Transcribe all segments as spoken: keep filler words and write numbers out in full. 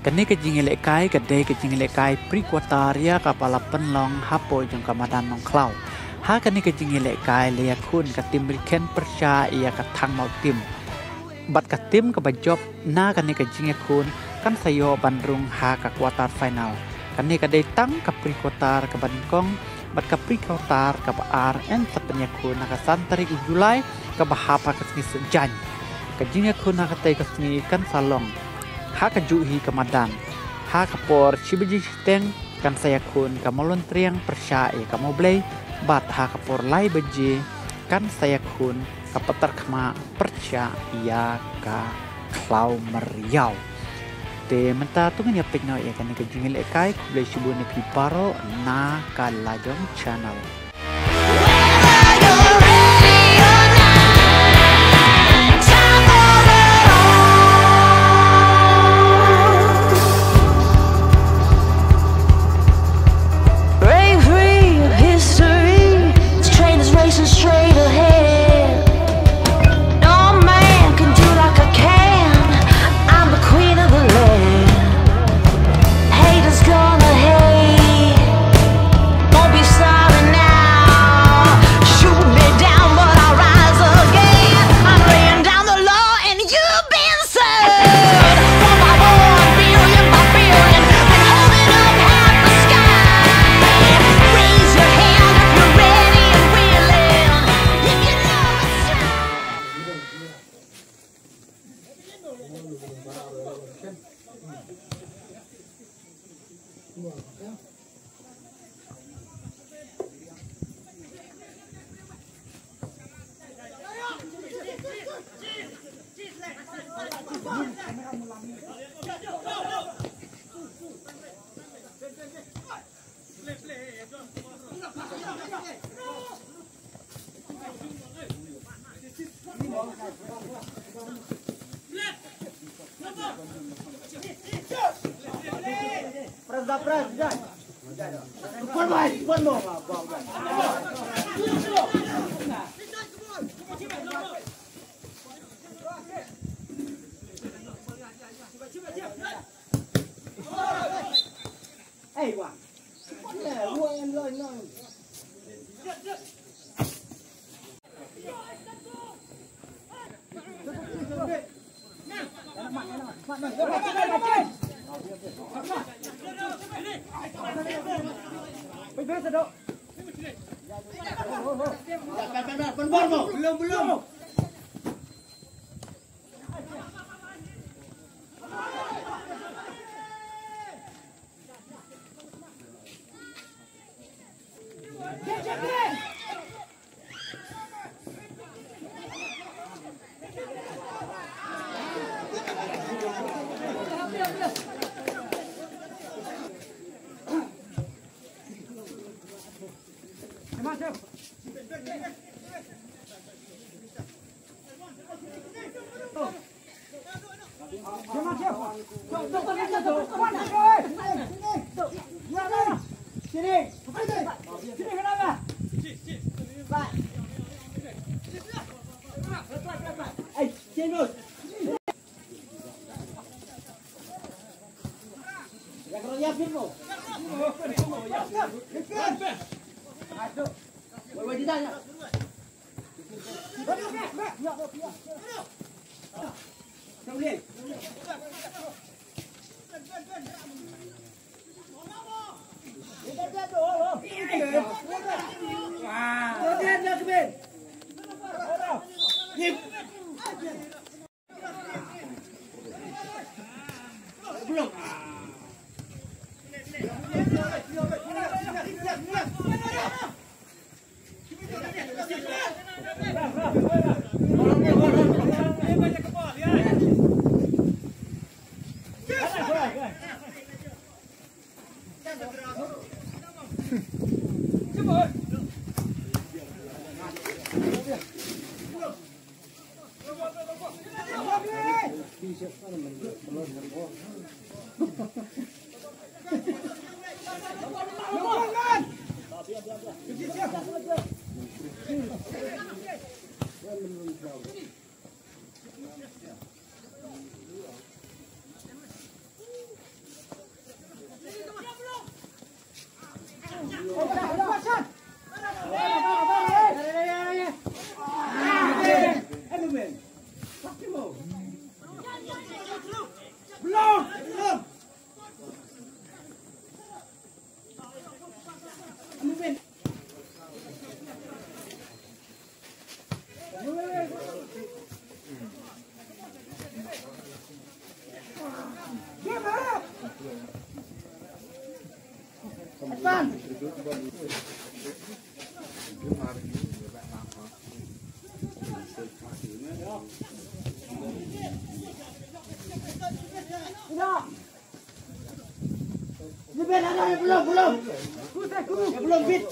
Kane ka jingïalehkai ka dei ka jingïalehkai pre-quarter ïa kaba la pynlong hapoh jong ka madan Nongkhlaw. Ha kane ka jingïalehkai la ïakhun ka tim Rikhen pyrshah ïa ka Thangmaw tim. Bad ka tim kaba jop na kane ka jingïakhun kan sa ïoh ban rung ha ka quarter final. Kane ka dei tang ka pre-quarter kaba nyngkong bad ka pre-quarter kaba ar yn sa pynïakhun ha ka san tarik u July kaba hap ha ka sngi Saitjaiñ. Ka jingïakhun ha katei ka sngi kan sa long ha kajuhi ka madan. Ha ka por shi baje shiteng kan sa ïakhun ka Mawlyntriang pyrshah ïa ka Mawblei bad ha ka por lai baje kan sa ïakhun ka Patarkhmah pyrshah ïa ka Khlawmyriaw. Te mynta to ngin ïa peit noh ïa kane ka jingïalehkai. Khublei shibun ïa phi baroh na ka Lajong Channel. Bravery of history, this train is racing straight ahead. No man can do like I can. I'm the queen of the land. Haters gonna hate. Won't be sorry now. Shoot me down, but I'll rise again. I'm laying down the law and you've been served. From my one billion by billion, been holding up half the sky. Raise your hand if you're ready and willing. If you know it's time. Belum, belum. Belum, belum. Belum, Fit.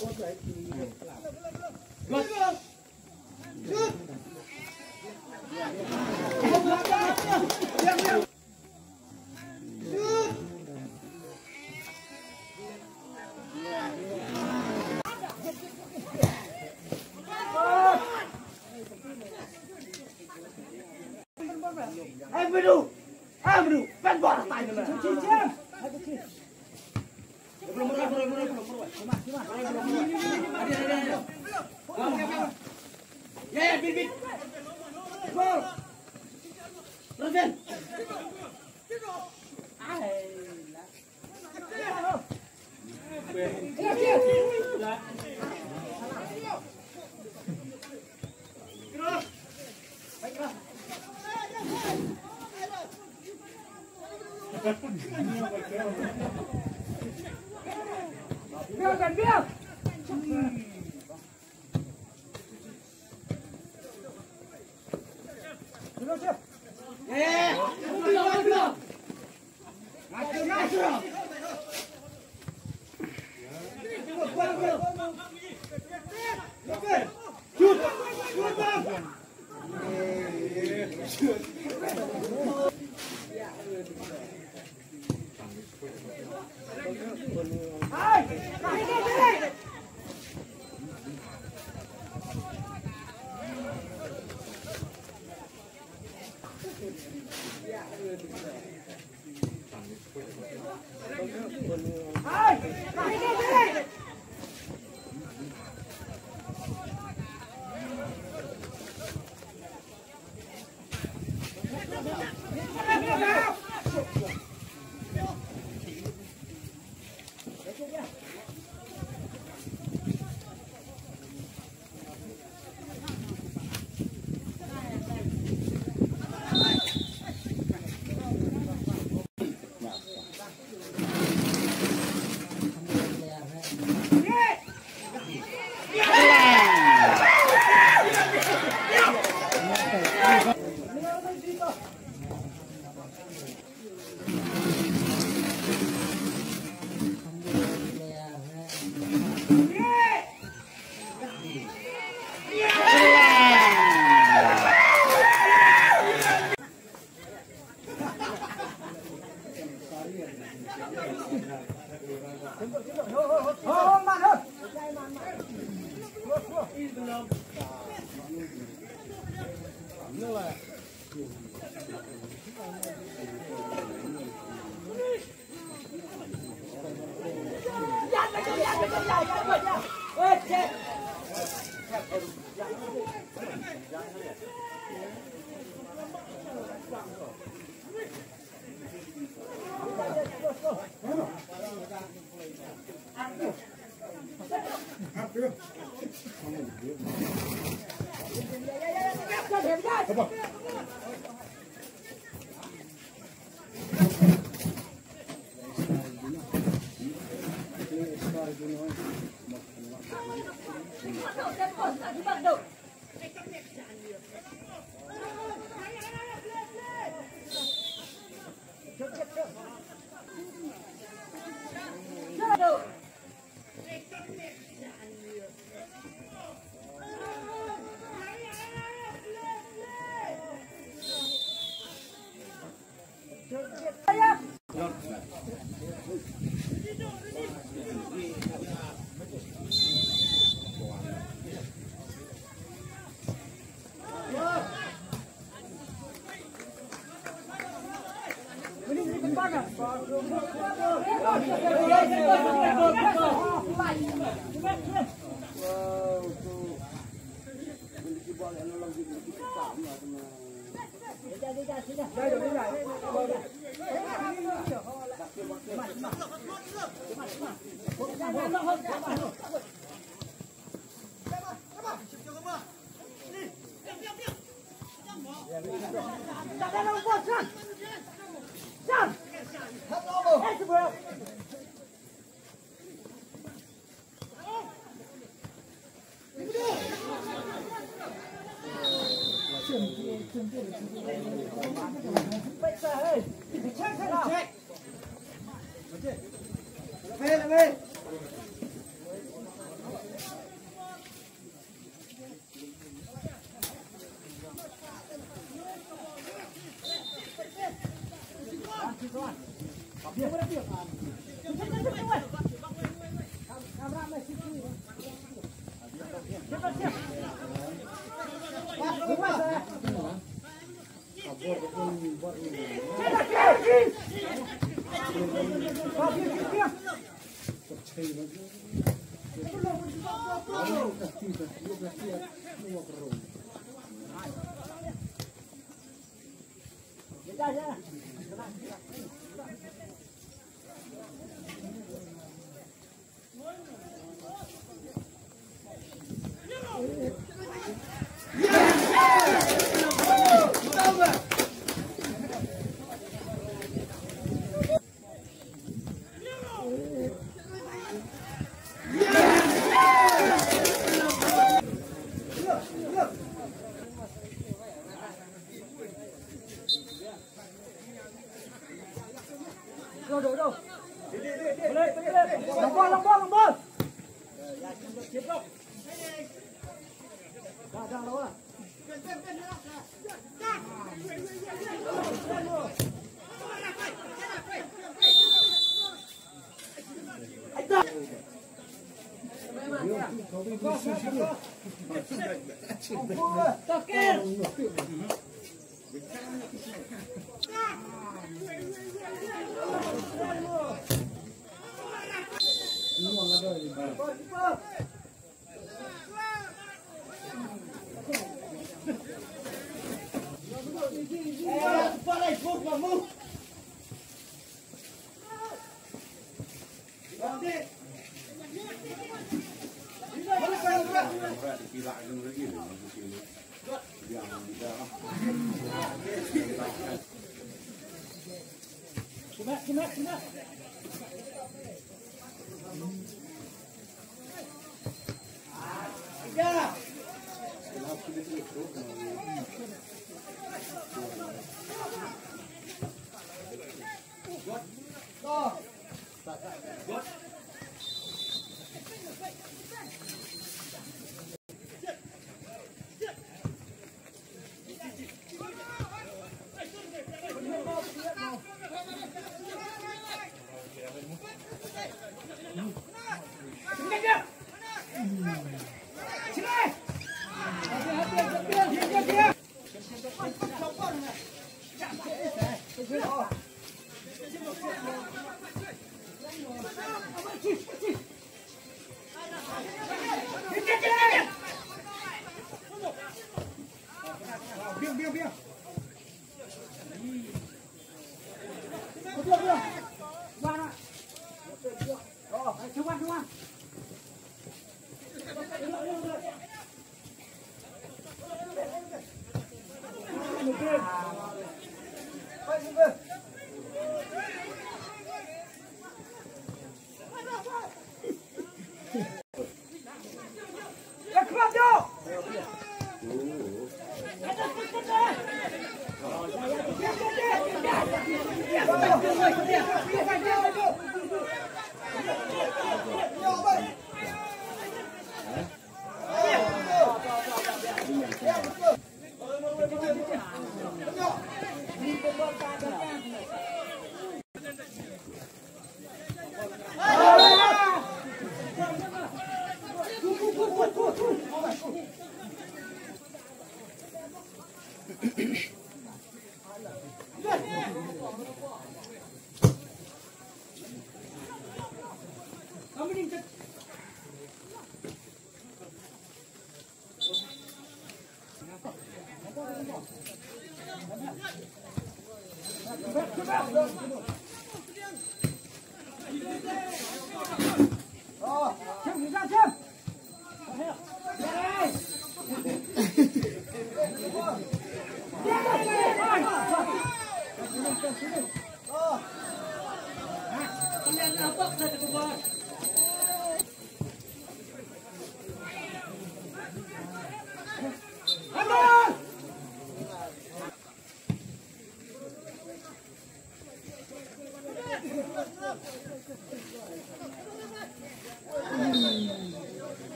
Hey, Bruno. Hey, Bruno. Pen bola, tanya mana? Ya, ya, Bit, Bit. Gol. Rasen. Oh.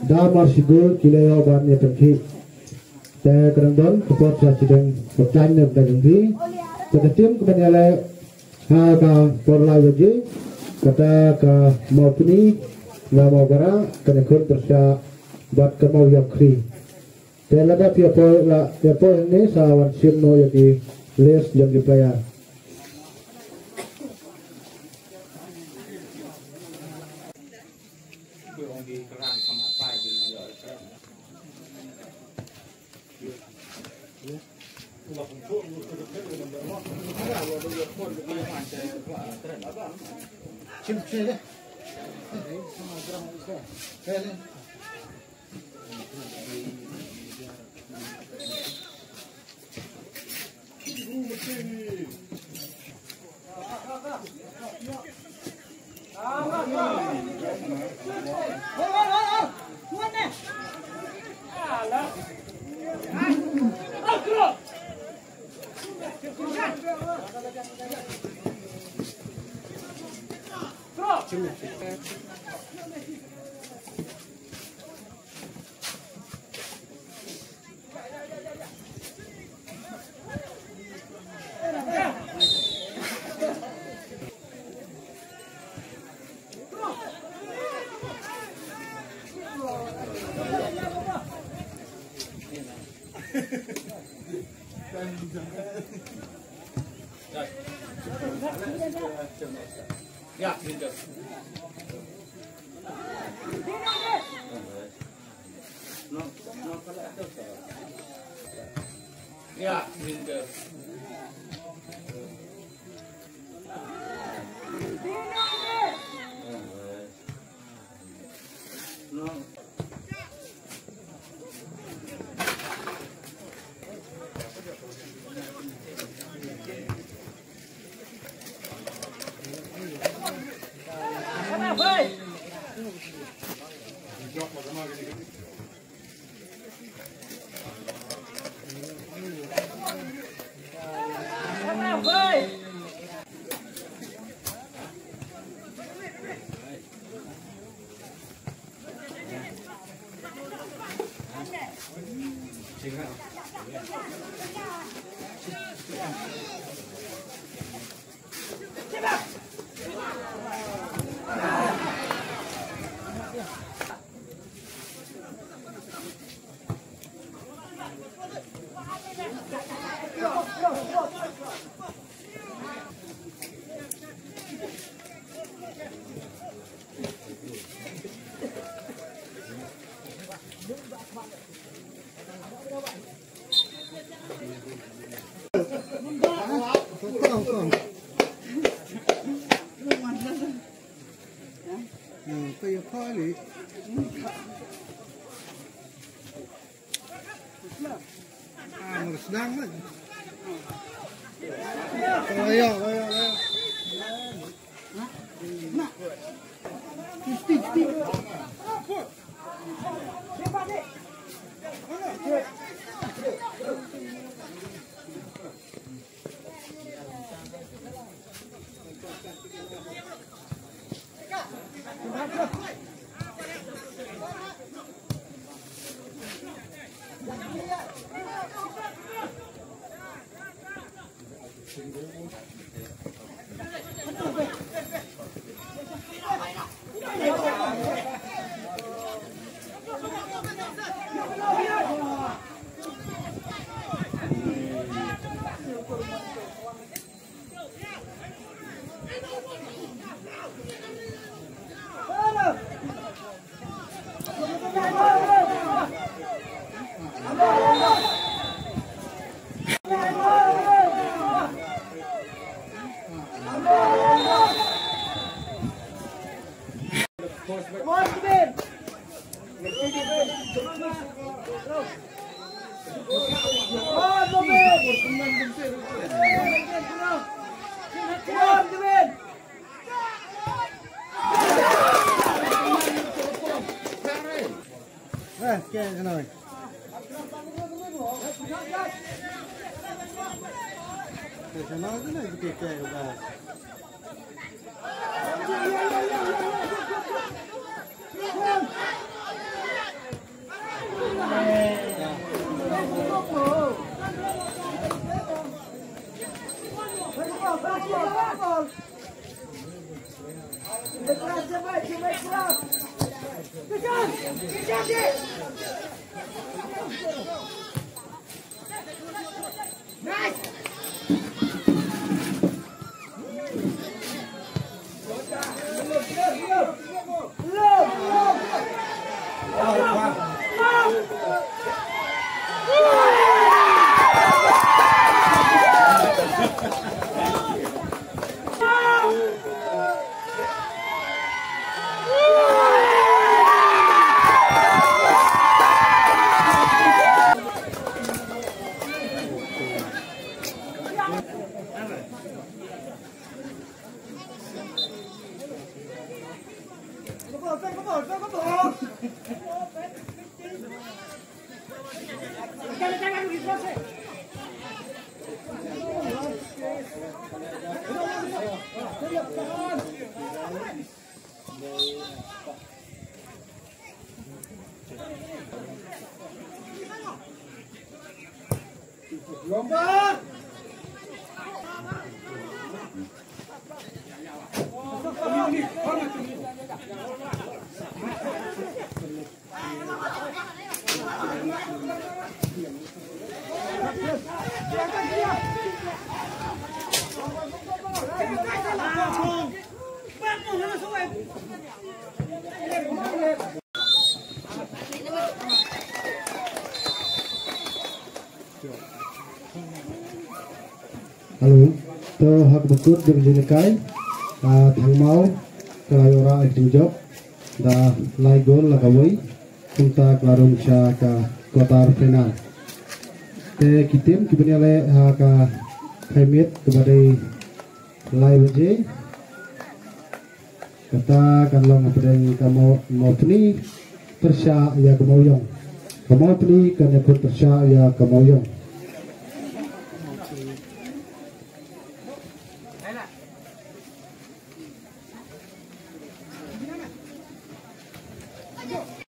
Da mar shibun ki la ïoh ban ïa pynkhih. Te ka dang don ka por sha shading pyrthei ne pyrthei jong ki. Te ka tim ka ban ïaleh ha ka por lai baje. Kata ka Mawpni, na Mawbara, ka Nongkhreh Pyrshah bad ka Mawïap Khri. Te lada phi ïa poi la ïa poi hangne sa wan shim noh ïa ki list jong ki player. Hello. To ha kaba kut jong ka jingïalehkai, ah, Thangmaw ka la ïoh rah ïa ka jingjop da lai gol la kawei, kumta ka la rung sha ka quarter final. Te ki team kiban ïaleh ha ka khaimiet kaba dei lai baje. Kata kan long hapdeng ka Maw-, Mawphni pyrshah ïa ka Mawiong. Ka Mawphni kan ïakhun pyrshah ïa ka Mawiong.